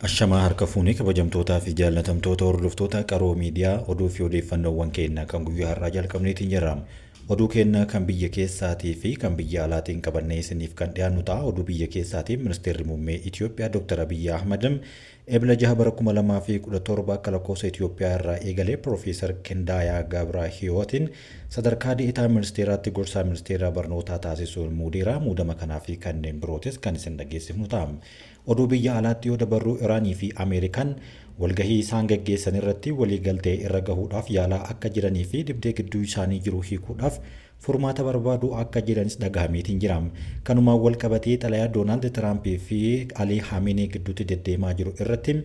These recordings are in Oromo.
Ashamaa harka fuunee kabajamtootaa fi jaallatamtoota hordoftoota Qaroo Miidiyaa oduu fi odeeffannoowwan keenya kan guyyaa har'aa jalqabneetiin jirra. Oduu keenya kan biyya keessaatii fi kan biyya alaatiin qabannee isiniif kan dhiyaannu ta'a. Oduu biyya keessaatiin Ministeerri Muummee Itiyoophiyaa Dr. Abiyyi Ahmad Ebla 6 bara 2017 akka lakkoofsa Itiyoophiyaa irraa eegalee Piroofeesar Kindaayaa Gabra Hiyootiin sadarkaa de'etaa ministeeraatti gorsaa ministeera barnootaa taasisuun muudeera. Muudama kanaa fi kanneen birootis kan isin dhageessifnu ta'a. Oduu biyya alaatti yoo dabarru Iraanii fi Ameerikaan walgahii isaan gaggeessan irratti waliigaltee irra gahuudhaaf yaalaa akka jiranii fi dhibdee gidduu isaanii jiru hiikuudhaaf furmaata barbaaduu akka jiranis dhagahameetiin jira. Kanumaan wal qabatee xalayaa Doonaald Tiraampii fi Alii Haameenii gidduutti deddeemaa jiru irratti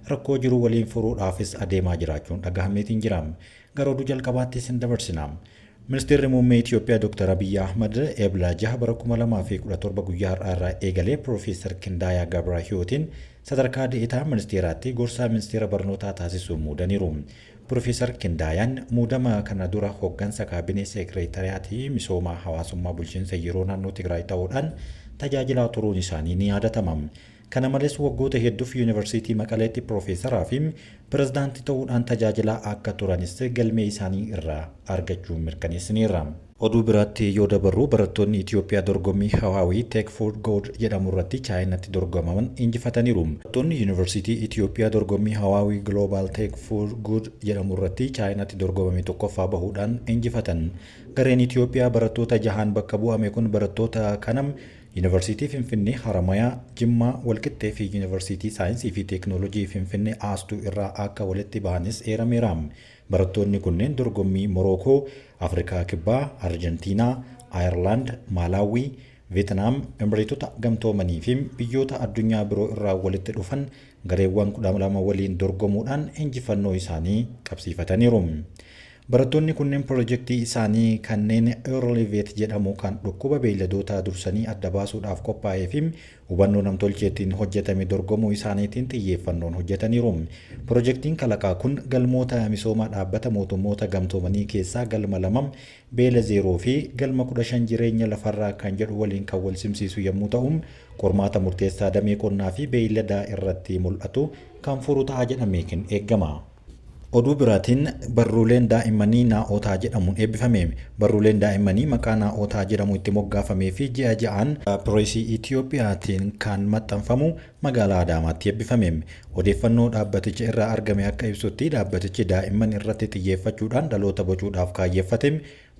rakkoo jiru waliin furuudhaafis adeemaa jiraachuun dhagahameetiin jira. Gara oduu jalqabaatti isin dabarsina. Ministeerri Muummee Itiyoophiyaa Dr. Abiyyi Ahmad Ebla 6 bara 2017 guyyaa har'aa irraa eegalee Piroofeesar Kindaayaa Gabrahiyootiin sadarkaa de'etaa ministeeraatti gorsaa ministeera barnootaa taasisuun muudaniiru. Piroofeesar Kindaayaan muudama kana dura hoggansa kaabinee seekreetariyaatii misooma hawaasummaa bulchiinsa yeroo naannoo Tigraay ta'uudhaan tajaajilaa turuun isaanii ni yaadatama. Kana malees waggoota hedduuf Yuunivarsiitii Maqaleetti Piroofeesaraa fi Pirezidaantii ta'uudhaan tajaajilaa akka turanis galmee isaanii irraa argachuun mirkaneessineerra. Oduu biraatti yoo dabarru barattoonni Itiyoophiyaa dorgommii Hawaawii Tech for God jedhamu irratti Chaayinatti dorgomaman injifataniiru. Barattoonni Yuunivarsiitii Itiyoophiyaa dorgommii Hawaawii Global Tech for Good jedhamu irratti Chaayinatti dorgomame tokkoffaa bahuudhaan injifatan. Gareen Itiyoophiyaa barattoota jahaan bakka bu'ame kun barattoota kana Yuunivarsiitii Finfinnee, Haramayaa, Jimmaa, Walqixxee fi Yuunivarsiitii Saayinsii fi Teeknooloojii Finfinnee Aastuu irraa akka walitti bahanis eerameera. Barattoonni kunneen dorgommii Morookoo, Afrikaa Kibbaa, Arjantiinaa, Ayerlaand, Maalaawwii, Veetinaam, Emireetota Gamtoomanii fi biyyoota addunyaa biroo irraa walitti dhufan gareewwan 12 waliin dorgomuudhaan injifannoo isaanii qabsiifataniiru. Barattoonni kunneen pirojektii isaanii kanneen Earlyvet jedhamu kan dhukkuba beeyladootaa dursanii adda baasuudhaaf qophaa'ee fi hubannoo namtolcheetiin hojjetame dorgomuu isaaniitiin xiyyeeffannoon hojjetaniiru. Pirojektiin kalaqaa kun galmoota misoomaa Dhaabbata Mootummoota Gamtoomanii keessaa galma 2 Beela Zeeroo fi galma 15 Jireenya Lafarraa kan jedhu waliin kan walsimsiisu yommuu ta'u, qormaata murteessaa damee qonnaa fi beeyladaa irratti mul'atu kan furu ta'a jedhameekin eegama. Oduu biraatiin barruuleen daa'immanii Naa'otaa jedhamuun eebbifame. Barruuleen daa'immanii maqaa Naa'otaa jedhamu itti moggaafamee fi ji'a ja'aan Pireesii Itiyoophiyaatiin kan maxxanfamu magaalaa Adaamaatti eebbifame. Odeeffannoo dhaabbaticha irraa argame akka ibsutti dhaabbatichi daa'imman irratti xiyyeeffachuudhaan dhaloota bocuudhaaf kaayyeffate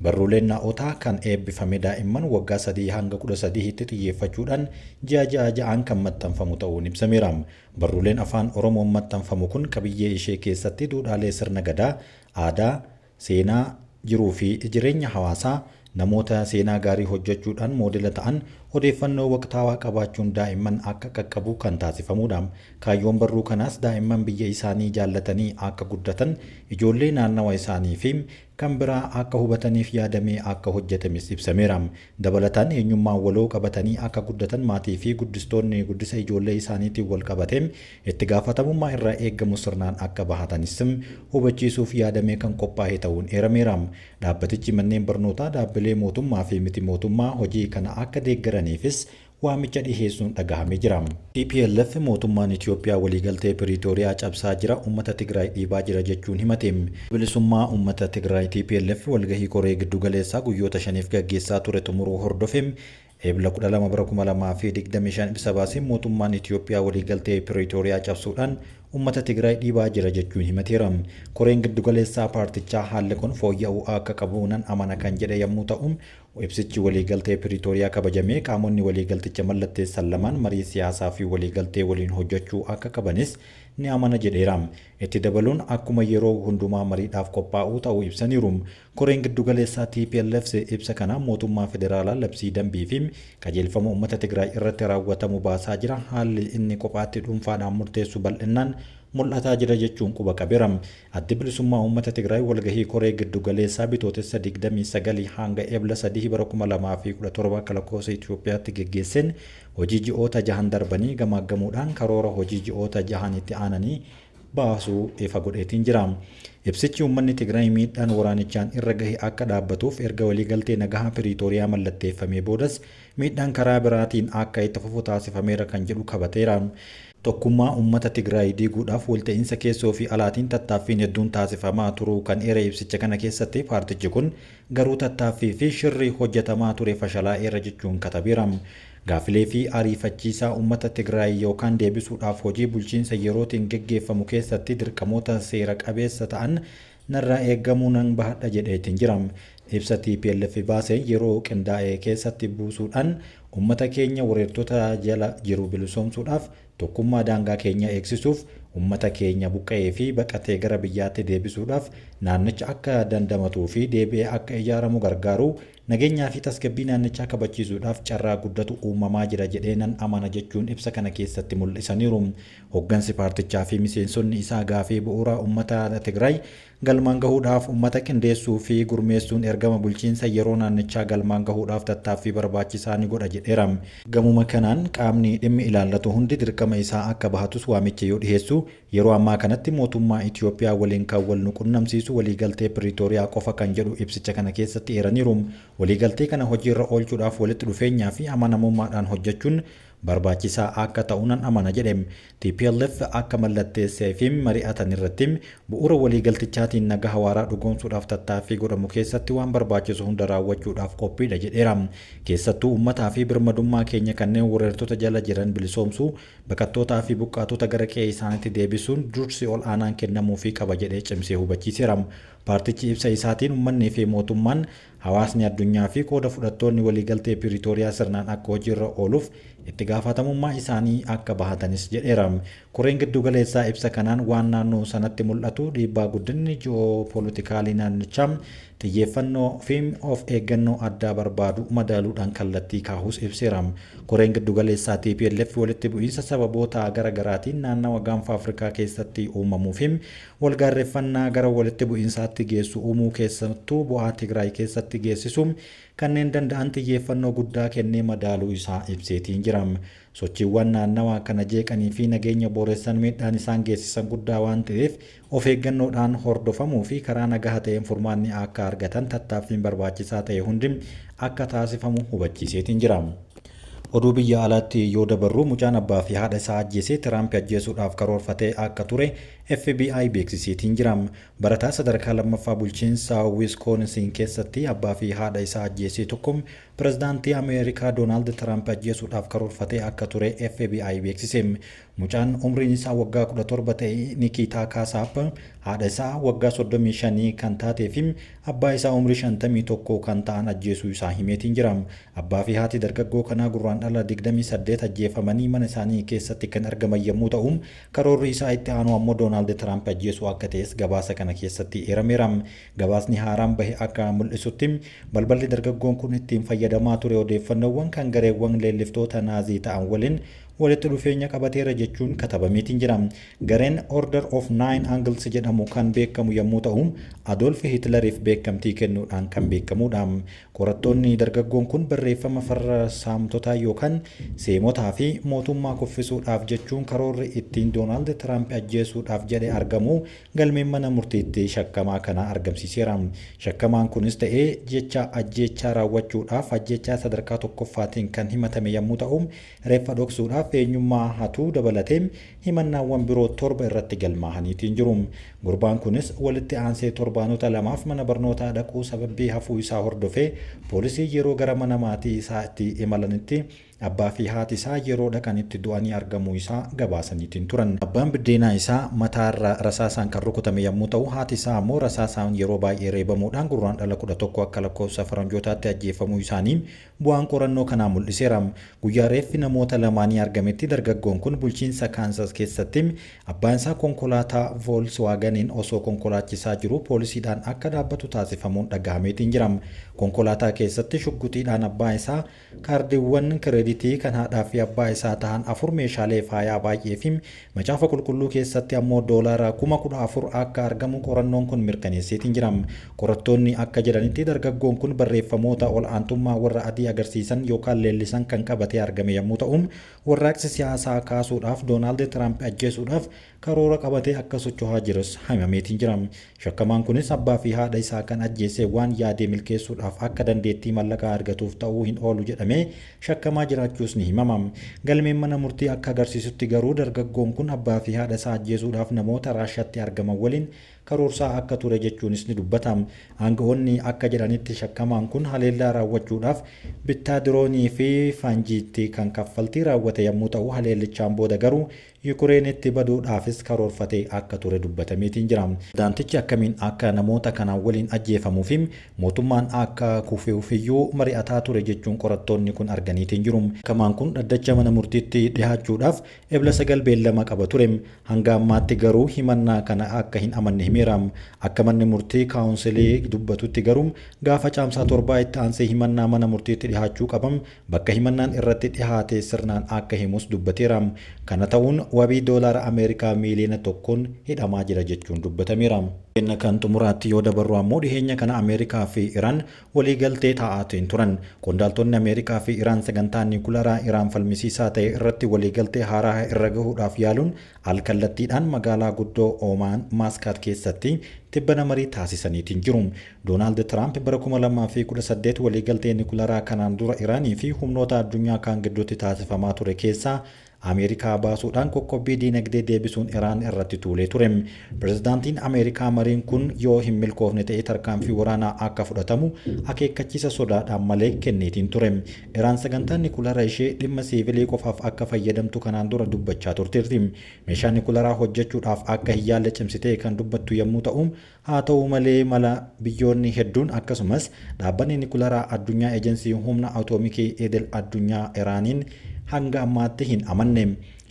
Barruuleen Naa'otaa kan eebbifame daa'imman waggaa 3 hanga 13tti xiyyeeffachuudhaan ji'a ja'a ja'aan kan maxxanfamu ta'uun ibsameera. Barruuleen Afaan Oromoon maxxanfamu kun qabiyyee ishee keessatti duudhaalee sirna Gadaa, aadaa, seenaa, jiruufi jireenya hawaasaa, namoota seenaa gaarii hojjechuudhaan moodela ta'an, odeeffannoo waqtaawaa qabaachuun daa'imman akka qaqqabu kan taasifamuudha. Kaayyoon barruu kanaas daa'imman biyya isaanii jaallatanii akka guddatan, ijoollee naannawa isaaniifi kan biraa akka hubataniif yaadamee akka hojjetames ibsameera. Dabalataan eenyummaa waloo qabatanii akka guddatan maatii fi guddistoonni guddisa ijoollee isaaniitiin walqabatee itti gaafatamummaa irraa eegamu sirnaan akka bahatanis hubachiisuuf yaadamee kan qophaa'e ta'uun eerameera. Dhaabbatichi manneen barnootaa, dhaabbilee mootummaa fi miti mootummaa hojii kana akka deeggaraniifis waamicha dhiheessuun dhagahamee jira. Tplf mootummaan Itiyoophiyaa waliigaltee Piriitooriyaa cabsaa jira, uummata Tigraay dhiibaa jira jechuun himate. Bilisummaa Uummata Tigraay, tplf, walgahii koree giddugaleessaa guyyoota shaniif gaggeessaa ture xumuruu hordofee Ebla 12 bara 2025 ibsa baaseen mootummaan Itiyoophiyaa waliigaltee Piriitooriyaa cabsuudhaan uummata Tigraay dhiibaa jira jechuun himateera. Koreen giddugaleessaa paartichaa haalli kun fooyya'uu akka qabu nan amana kan jedhe yammuu ta'u, Ibsichi waliigaltee Piriitooriyaa kabajamee qaamonni waliigalticha mallatteessan lamaan marii siyaasaa fi waliigaltee waliin hojjechuu akka qabanis ni amana jedheera. Itti dabaluun akkuma yeroo hundumaa mariidhaaf qophaa'uu ta'uu ibsaniiru. Koreen giddugaleessaa tplfs ibsa kanaan mootummaa federaalaa labsii dambii fi qajeelfama uummata Tigraay irratti raawwatamu baasaa jira, haalli inni kophaatti dhuunfaadhaan murteessu bal'innaan mul'ataa jira jechuun quba qabeera. Addi Bilisummaa Uummata Tigraay walgahii koree giddu galeessaa Bitootessa 29 hanga Ebla 3 bara 2017 akka lakkoofsa Itiyoophiyaatti geggeesseen hojii ji'oota jahan darbanii gamaaggamuudhaan karoora hojii ji'oota jahan itti aananii baasuu ifa godheetiin jira. Ibsichi uummanni Tigraay miidhaan waraanichaan irra gahe akka dhaabbatuuf erga waliigaltee nagahaa Piriitooriyaa mallatteeffamee boodas miidhaan karaa biraatiin akka itti fufu taasifameera kan jedhu kabateera. Tokkummaa uummata Tigraay diiguudhaaf walta'iinsa keessoo fi alaatiin tattaaffiin hedduun taasifamaa turuu kan eere ibsicha kana keessatti, paartichi kun garuu tattaaffii fi shirri hojjetamaa ture fashalaa'eera jechuun katabeera. Gaafilee fi ariifachiisaa uummata Tigraay yookaan deebisuudhaaf hojii bulchiinsa yerootiin geggeeffamu keessatti dirqamoota seera qabeessa ta'an narraa eeggamuu nan bahadha jedheetiin jira. Ibsa TPLF baasee yeroo qindaa'e keessatti buusuudhaan uummata keenya weerartoota jala jiru bilisoomsuudhaaf, tokkummaa daangaa keenya eegsisuuf, uummata keenya buqqa'ee fi baqatee gara biyyaatti deebisuudhaaf, naannicha akka dandamatuu fi deebi'ee akka ijaaramu gargaaru, nageenyaa fi tasgabbii naannichaa kabachiisuudhaaf carraa guddatu uumamaa jira jedhee nan amana jechuun ibsa kana keessatti mul'isaniiru. Hoggansi paartichaa fi miseensonni isaa gaafii bu'uuraa uummata Tigraay galmaan gahuudhaaf uummata qindeessuu fi gurmeessuun ergama bulchiinsa yeroo naannichaa galmaan gahuudhaaf tattaaffii barbaachisaa ni godha jedheera. Gamuma kanaan qaamni dhimmi ilaallatu hundi dirqama isaa akka bahatus waamicha yoo dhiheessu, yeroo ammaa kanatti mootummaa Itiyoophiyaa waliin kan wal nu qunnamsiisu waliigaltee Piriitooriyaa qofa kan jedhu ibsicha kana keessatti eeraniiru. Waliigaltee kana hojiirra oolchuudhaaf walitti dhufeenyaa fi amanamummaadhaan hojjechuun barbaachisaa akka ta'u nan amana jedhe. TPLF akka mallatteessee fi mari'atan irratti bu'uura waliigaltichaatiin nagaa hawaaraa dhugoomsuudhaaf tattaaffii godhamu keessatti waan barbaachisu hunda raawwachuudhaaf qophiidha jedheera. Keessattuu uummataa fi birmadummaa keenya kanneen weerartoota jala jiran bilisoomsuu, baqattootaa fi buqqaatota gara qe'ee isaaniitti deebisuun dursi ol aanaan kennamuufii qaba jedhee cimsee hubachiiseera. Paartichi ibsa isaatiin uummanni fi mootummaan, hawaasni addunyaa fi qooda fudhattoonni waliigaltee Piriitooriyaa sirnaan akka hojiirra ooluuf itti gaafatamummaa isaanii akka bahatanis jedheera. Koreen giddugaleessaa ibsa kanaan waan naannoo sanatti mul'atu dhiibbaa guddinni ji'oopolitikaalii naannichaa xiyyeeffannoo fi of eeggannoo addaa barbaadu madaaluudhaan kallattii kaahus ibseera. Koreen giddugaleessaa TPLF walitti bu'iinsa sababoota gara garaatiin naannawa Gaanfa Afrikaa keessatti uumamuu fi walgaarreeffannaa gara walitti bu'iinsaatti geessu uumuu, keessattuu bu'aa Tigraay keessatti geessisu kanneen danda'an xiyyeeffannoo guddaa kennee madaaluu isaa ibseetiin jira. Sochiiwwan naannawaa kana jeeqanii fi nageenya booressan miidhaan isaan geessisan guddaa waan ta'eef of eeggannoodhaan hordofamuu fi karaa nagaa ta'een furmaanni akka argatan tattaaffiin barbaachisaa ta'e hundi akka taasifamu hubachiiseetiin jira. Oduu biyya alaatti yoo dabarru, mucaan abbaa fi haadha isaa ajjeesee Tiraamp ajjeesuudhaaf karoorfatee akka ture FBI beeksiseetiin jira. Barataa sadarkaa lammaffaa bulchiinsa Wiskoonsin keessatti abbaa fi haadha isaa ajjeesee tokko pirezidaantii Ameerikaa Doonaald Tiraamp ajjeesuudhaaf karoorfatee akka ture FBI beeksise. Mucaan umriin isaa waggaa 17 ta'e Nikiitaa Kaasaap haadha isaa waggaa 35 kan taatee fi abbaa isaa umrii 51 kan ta'an ajjeesuu isaa himeetiin jira. Abbaa fi haati dargaggoo kanaa Gurraandhala 28 ajjeefamanii mana isaanii keessatti kan argaman yommuu ta'u, karoorri isaa itti aanu ammoo Doonaald Tiraamp ajjeesuu akka ta'es gabaasa kana keessatti eerameera. Gabaasni haaraan bahe akka mul'isutti, balballi dargaggoon kun ittiin fayyadamaa ture odeeffannoowwan kan gareewwan leelliftoota Naazii ta'an waliin walitti dhufeenya qabateera jechuun katabameetiin jira. Gareen Order of Nine Angles jedhamu kan beekamu yommuu ta'u, Adolf Hitleriif beekamtii kennuudhaan kan beekamudha. Qorattoonni dargaggoon kun barreeffama farra saamtotaa yookaan seemotaa fi mootummaa kuffisuudhaaf jechuun karoorri ittiin Doonaald Tiraamp ajjeesuudhaaf jedhe argamu galmeen mana murtiitti shakkamaa kana argamsiiseera. Shakkamaan kunis ta'ee jecha ajjeechaa raawwachuudhaaf ajjeechaa sadarkaa tokkoffaatiin kan himatame yommuu ta'u, reeffa dhoksuudhaaf eenyummaa hatuu dabalatee himannaawwan biroo 7 irratti galmaa'aniitiin jiru. Gurbaan kunis walitti aansee torbaanota lamaaf mana barnootaa dhaquu sababii hafuu isaa hordofee poolisii yeroo gara mana maatii isaatti imalanitti abbaa fi haati isaa yeroo dhaqanitti du'anii argamuu isaa gabaasaniitiin turan. Abbaan biddeenaa isaa mataarra rasaasaan kan rukutame yommuu ta'u, haati isaa ammoo rasaasaan yeroo baay'ee reebamuudhaan Gurraandhala 11 akka lakkoofsa faranjootaatti ajjeefamuu isaanii bu'aan qorannoo kanaa mul'iseera. Guyyaa reeffi namoota lamaanii argametti dargaggoon kun bulchiinsa Kaansas keessatti abbaan isaa konkolaataa Volkswaganiin osoo konkolaachisaa jiru poolisiidhaan akka dhaabbatu taasifamuun dhagahameetiin jira. Konkolaataa keessatti shugguxiidhaan abbaa isaa, kaardiiwwan kireeditii kan haadhaa fi abbaa isaa ta'an afur, meeshaalee faayaa baay'ee fi macaafa qulqulluu keessatti ammoo doolaara 14,000 akka argamu qorannoon kun mirkaneesseetiin jira. Qorattoonni akka jedhanitti, dargaggoon kun barreeffamoota ol aantummaa warra adii agarsiisan yookaan leellisan kan qabatee argame yommuu ta'u, warraaqsi siyaasaa kaasuudhaaf Doonaald Tiraamp ajjeesuudhaaf karoora qabatee akka socho'aa jirus himameetiin jira. Shakkamaan kunis abbaa fi haadha isaa kan ajjeese waan yaadee milkeessuudhaaf akka dandeettii mallaqaa argatuuf ta'uu hin oolu jedhamee shakkamaa. jiraachuus ni himama. Galmeen mana murtii akka agarsiisutti garuu dargaggoon kun abbaa fi haadha isaa ajjeesuudhaaf namoota Raashaatti argaman waliin karoorsaa akka ture jechuunis ni dubbata. Aanga'oonni akka jedhanitti shakkamaan kun haleellaa raawwachuudhaaf bittaa diroonii fi faanjiitti kan kaffaltii raawwate yommuu ta'u, haleellichaan booda garuu Yukureenitti baduudhaafis karoorfatee akka ture dubbatameetiin jira. Pirezidaantichi akkamiin akka namoota kanaan waliin ajjeefamuu fi mootummaan akka kufuufiyyuu mari'ataa ture jechuun qorattoonni kun arganiitiin jiru. Shakkamaan kun dhaddacha mana murtiitti dhihaachuudhaaf Ebla 9 beellama qaba ture. Hanga ammaatti garuu himannaa kana akka hin amanne himeera. Akka manni murtii kaawunsilii dubbatutti garuu gaafa Caamsaa 7 itti aansee himannaa mana murtiitti dhihaachuu qaba. Bakka himannaan irratti dhihaate sirnaan akka himus dubbateera. Kana ta'uun wabii doolaara Ameerikaa miiliyoona tokkoon hidhamaa jira jechuun dubbatameera. Kan xumuraatti yoo dabarru ammoo dhiheenya kana Ameerikaa fi Iraan waliigaltee taa'aatiin turan. Qondaaltonni Ameerikaa fi Iraan sagantaa niwukularaa Iraan falmisiisaa ta'e irratti waliigaltee haaraa irra gahuudhaaf yaaluun al-kallattiidhaan magaalaa guddoo Oomaan Maaskaat keessatti tibbana marii taasisaniitiin jiru. Doonaald Tiraamp bara 2018 waliigaltee niwukularaa kanaan dura Iraanii fi humnoota addunyaa kaan gidduutti taasifamaa ture keessaa Ameerikaa baasuudhaan qoqqobbii diinagdee deebisuun Iraan irratti tuulee ture. Pirezidaantiin Ameerikaa mariin kun yoo hin milkoofne ta'e tarkaanfii waraanaa akka fudhatamu akeekkachiisa sodaadhaan malee kenneetiin ture. Iraan sagantaa nikulara ishee dhimma siivilii qofaaf akka fayyadamtu kanaan dura dubbachaa turteerti. Meeshaa nikularaa hojjechuudhaaf akka hin yaalle cimsitee kan dubbattu yommuu ta'u, haa ta'u malee mala biyyoonni hedduun akkasumas dhaabbanni nikularaa addunyaa ejensii humna atoomikii idil addunyaa Iraaniin hanga ammaatti hin amanne.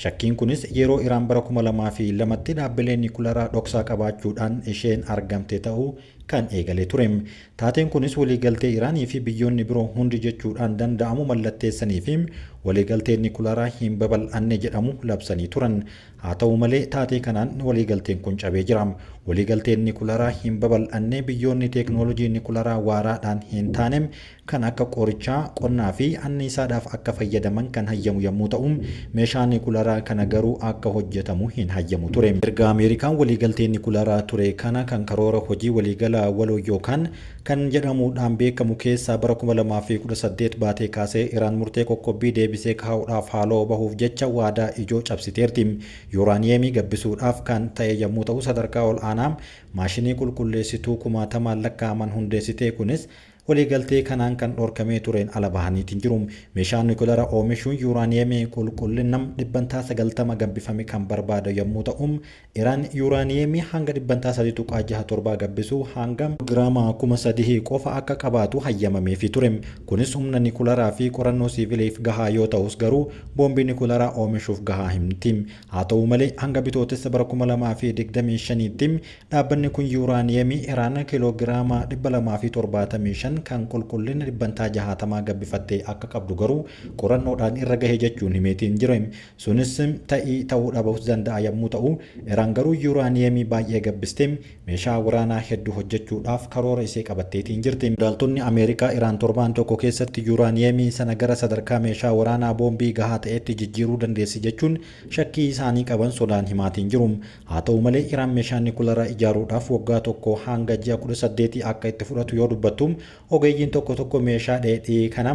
Shakkiin kunis yeroo Iraan bara 2002tti dhaabbilee nikularaa dhoksaa qabaachuudhaan isheen argamte ta'uu kan eegale ture. Taateen kunis waliigaltee Iraanii fi biyyoonni biroo hundi jechuudhaan danda'amu mallatteessanii fi waliigaltee nikularaa hin babal'anne jedhamu labsanii turan. Haa ta'u malee taatee kanaan waliigalteen kun cabee jira. Waliigalteen nikularaa hin babal'anne biyyoonni teeknoolojii nikularaa waaraadhaan hin taane kan akka qorichaa, qonnaa fi anniisaadhaaf akka fayyadaman kan hayyamu yommuu ta'u, meeshaa nikularaa kana garuu akka hojjetamu hin hayyamu ture. Erga Ameerikaan waliigaltee nikularaa ture kana kan karoora hojii waliigalaa waloo yookaan kan jedhamuudhaan beekamu keessaa bara 2018 baatee kaasee Iraan murtee qoqqobbii deebisee kaa'uudhaaf haaloo bahuuf jecha waadaa ijoo cabsiteerti. Yuuraaniyeemii gabbisuudhaaf kan ta'e yommuu ta'u sadarkaa ol aanaa maashinii qulqulleessituu kumaatamaan lakkaa'aman hundeessitee kunis waliigaltee kanaan kan dhorkamee tureen ala bahaniitiin jiru. Meeshaa nikulara oomishuun yuuraaniyeemii qulqullina dhibbantaa 90 gabbifame kan barbaadu yommuu ta'u, Iraan yuuraaniyeemii hanga dhibbantaa 3.67 gabbisuu hanga giraama 3,000 qofa akka qabaatu hayyamameefii ture. Kunis humna nikularaa fi qorannoo siiviliif gahaa yoo ta'us garuu boombii nikularaa oomishuuf gahaa miti. Haa ta'u malee hanga Bitootessa bara 2025tti dhaabbanni kun yuuraaniyeemii Iraan kiiloogiraama 275 kan qulqullina dhibbantaa 60 gabbifattee akka qabdu garuu qorannoodhaan irra gahe jechuun himeetiin jira. Sunis ta'ii ta'uu dhabuus danda'a yommuu ta'u, Iraan garuu yuuraaniyeemii baay'ee gabbistee meeshaa waraanaa hedduu hojjechuudhaaf karoora isee qabatteetiin jirti. Qondaaltonni Ameerikaa Iraan torbaan tokko keessatti yuuraaniyeemii sana gara sadarkaa meeshaa waraanaa boombii gahaa ta'etti jijjiiruu dandeessi jechuun shakkii isaanii qaban sodaan himaatiin jiru. Haa ta'u malee Iraan meeshaa nikularaa ijaaruudhaaf waggaa tokko hanga ji'a 18 akka itti fudhatu yoo dubbattu, ogeeyyiin tokko tokko meeshaa dheedhii kana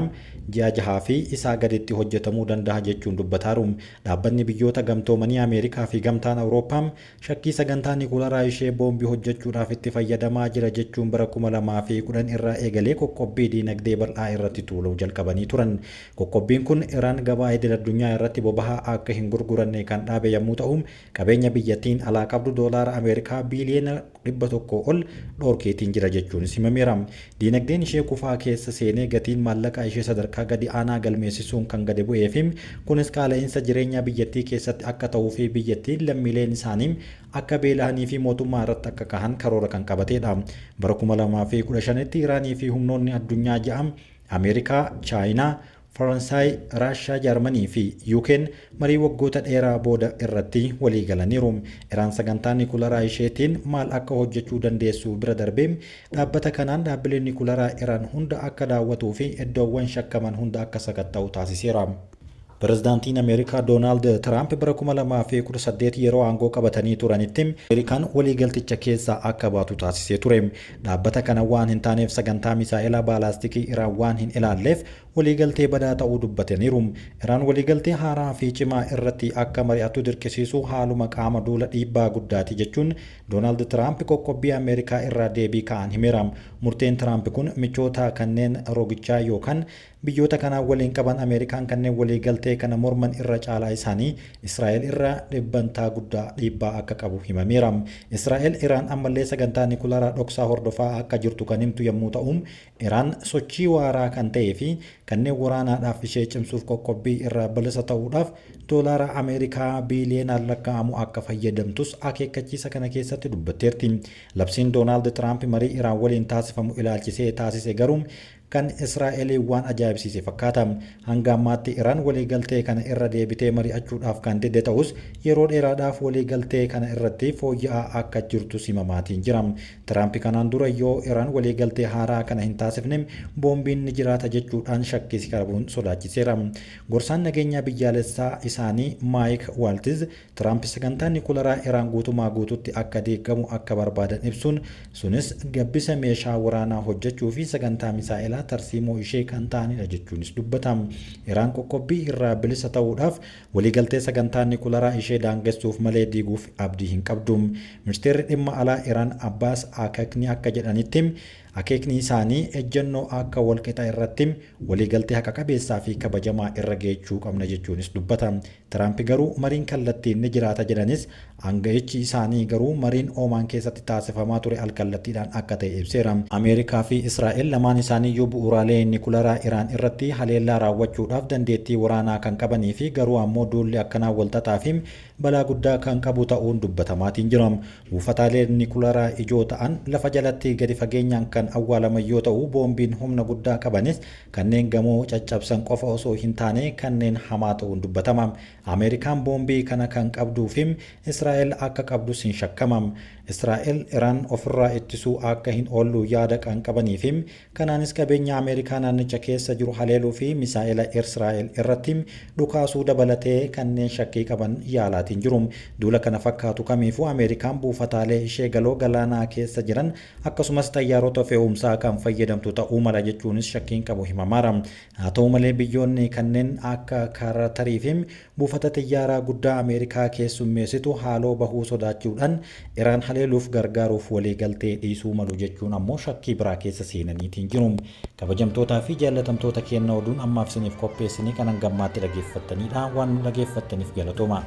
ji'a jahaa fi isaa gaditti hojjetamuu danda'a jechuun dubbataaru. Dhaabbanni Biyyoota Gamtoomanii Ameerikaa fi Gamtaan Awurooppaa shakkii sagantaa nikularaa ishee boombii hojjechuudhaaf itti fayyadamaa jira jechuun bara 2010 irraa eegalee qoqqobbii diinagdee bal'aa irratti tuuluu jalqabanii turan. Qoqqobbiin kun Iraan gabaa idil-addunyaa irratti bobahaa akka hin gurguranne kan dhaabe yommuu ta'u, qabeenya biyyattiin alaa qabdu doolaara Ameerikaa biiliyoona 100 ol dhorkeetiin jira jechuunis himameera. Diinagdeen ishee kufaa keessa seenee gatiin maallaqaa ishee sadarkaa gadi aanaa galmeessisuun kan gadi bu'ee fi kunis qaala'insa jireenyaa biyyattii keessatti akka ta'uu fi biyyattiin lammiileen isaanii akka beela'anii fi mootummaa irratti akka kahan karoora kan qabateedha. Bara 2015tti Iraanii fi humnoonni addunyaa ja'a Ameerikaa, Chaayinaa, Faransaay, Raashaa, Jaarmanii fi UK'n marii waggoota dheeraa booda irratti walii galaniiru. Iraan sagantaa nikularaa isheetiin maal akka hojjechuu dandeessu bira darbee dhaabbata kanaan dhaabbilee nikularaa Iraan hunda akka daawwatuu fi iddoowwan shakkaman hunda akka sakatta'u taasiseera. Pirezidaantiin Ameerikaa Doonaald Tiraamp bara 2018 yeroo aangoo qabatanii turanitti Ameerikaan waliigalticha keessaa akka baatu taasisee ture. Dhaabbata kana waan hin taaneef sagantaa misaa'ela baalaastikii Iraan waan hin ilaalleef waliigaltee badaa ta'uu dubbataniiru. Iraan waliigaltee haaraa fi cimaa irratti akka mari'attu dirqisiisuu haaluma qaama duula dhiibbaa guddaati jechuun Doonaald Tiraamp qoqqobbii Ameerikaa irraa deebii ka'an himeera. Murteen Tiraamp kun michoota kanneen rogichaa yookaan biyyoota kanaa waliin qaban Ameerikaan kanneen waliigaltee kana morman irra caalaa isaanii Israa'el irra dhibbantaa guddaa dhiibbaa akka qabu himameera. Israa'el Iraan ammallee sagantaa nikularaa dhoksaa hordofaa akka jirtu kan himtu yommuu ta'u, Iraan sochii waaraa kan ta'ee fi kanneen waraanaadhaaf ishee cimsuuf qoqqobbii irraa bilisa ta'uudhaaf doolaara Ameerikaa biiliyoonaan lakkaa'amu akka fayyadamtus akeekkachiisa kana keessatti dubbatteerti. Labsiin Doonaald Tiraamp marii Iraan waliin taasifamu ilaalchisee taasise garuu kan Israa'elii waan ajaa'ibsiise fakkaata. Hanga ammaatti Iraan waliigaltee kana irra deebitee mari'achuudhaaf kan didde ta'us, yeroo dheeraadhaaf waliigaltee kana irratti fooyya'aa akka jirtu himamaatiin jira. Tiraamp kanaan dura yoo Iraan waliigaltee haaraa kana hin taasifne boombiin ni jiraata jechuudhaan shakkii qabuun sodaachiseera. Gorsaan nageenyaa biyyaalessaa isaanii Maayik Waaltiz Tiraamp sagantaa nikularaa Iraan guutumaa guututti akka diigamu akka barbaadan ibsuun, sunis gabbisa meeshaa waraanaa hojjechuu fi sagantaa misaa'elaa tarsiimoo ishee kan ta'anidha jechuunis dubbata. Iraan qoqqobbii irraa bilisa ta'uudhaaf waliigaltee sagantaa nikularaa ishee daangessuuf malee diiguuf abdii hin qabdu. Ministeerri dhimma alaa Iraan Abbaas Akakni akka jedhanitti, akeekni isaanii ejjennoo akka walqixa irratti waliigaltee haqa qabeessaa fi kabajamaa irra geechuu qabna jechuunis dubbata. Tiraamp garuu mariin kallattiin ni jiraata jedhanis, aanga'ichi isaanii garuu mariin Oomaan keessatti taasifamaa ture alkallattiidhaan akka ta'e ibseera. Ameerikaa fi Israa'el lamaan isaaniiyyuu bu'uuraalee nikularaa Iraan irratti haleellaa raawwachuudhaaf dandeettii waraanaa kan qabanii fi garuu ammoo duulli akkanaa walxaxaa fi balaa guddaa kan qabu ta'uun dubbatamaatiin jira. Buufataalee nikularaa ijoo ta'an lafa jalatti gadi fageenyaan kan awwaalaman yoo ta'u, boombiin humna guddaa qabanis kanneen gamoo caccabsan qofa osoo hin taane kanneen hamaa ta'uun dubbatama. Ameerikaan boombii kana kan qabduu fi Israa'el akka qabdus hin shakkama. Israa'el Iraan ofirraa ittisuu akka hin oollu yaada kan qabanii fi kanaanis qabeenya Ameerikaa naannicha keessa jiru haleeluu fi misaa'ela Israa'el irratti dhukaasuu dabalatee kanneen shakkii qaban yaalaatiin jiru. Duula kana fakkaatu kamiifuu Ameerikaan buufataalee ishee galoo galaanaa keessa jiran akkasumas xayyaarota fe'umsaa kan fayyadamtu ta'uu mala jechuunis shakkiin qabu himamaara. Haa ta'u malee, biyyoonni kanneen akka Kaatarii fi buufata xiyyaaraa guddaa Ameerikaa keessummeessitu haaloo bahuu sodaachuudhaan Iraan haleeluuf gargaaruuf waliigaltee dhiisuu malu jechuun ammoo shakkii biraa keessa seenaniitiin jiru. Kabajamtootaa fi jaallatamtoota keenya, oduun ammaaf isiniif qopheessinii kan hangammaatti dhaggeeffattanidha. Waan nu dhaggeeffattaniif galatooma.